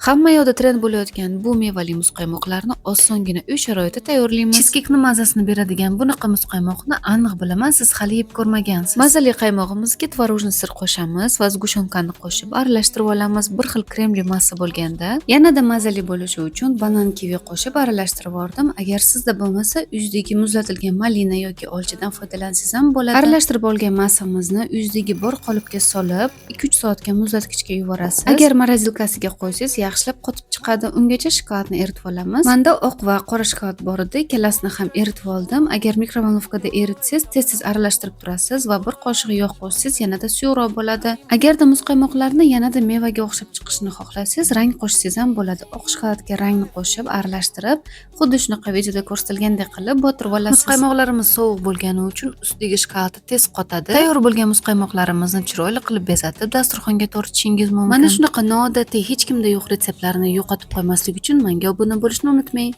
Hamma yoqda trend bo'layotgan bu mevali muzqaymoqlarni osongina uy sharoitida tayyorlaymiz. Cheesecake mazasini beradigan bunaqa muzqaymoqni, aniq bilaman, siz hali yeb ko'rmagansiz. Mazali qaymog'imizga творожный сыр qo'shamiz va сгущёнка ni qo'shib aralashtirib olamiz. Bir xil kremli massa bo'lganda, yanada mazali bo'lishi uchun banan, kivi qo'shib aralashtirib yubordim. Agar sizda bo'lmasa, uydagi muzlatilgan malina yoki olchadan foydalansangiz ham bo'ladi. Aralashtirib olgan massamizni uydagi bor qolipga solib, 2-3 soatga muzlatgichga yuborasiz. Agar морозилка siga qo'ysangiz, yaxshilab qotib chiqadi. Ungacha shokoladni eritib olamiz. Manda oq va qora shokolad bor edi, ikkalasini ham eritib oldim. Agar микроволновка da eritsangiz, tez-tez aralashtirib turasiz va bir qoshiq yog' qo'shsangiz, yanada suyuqroq bo'ladi. Agarda muzqaymoqlarni yanada mevaga o'xshab chiqishini xohlasangiz, rang qo'shsangiz ham bo'ladi. Oq shokoladga rangni qo'shib, aralashtirib, xuddi shunaqa videoda ko'rsatilgandek qilib botirib olasiz. Muzqaymoqlarimiz sovuq bo'lgani uchun ustidagi shokoladi tez qotadi. Tayyor bo'lgan muzqaymoqlarimizni chiroyli qilib bezatib, dasturxonga tortishingiz mumkin. Mana shunaqa noodatiy, hech kimda yo'q retseptlarni yo'qotib qo'ymaslik uchun menga obuna bo'lishni unutmang.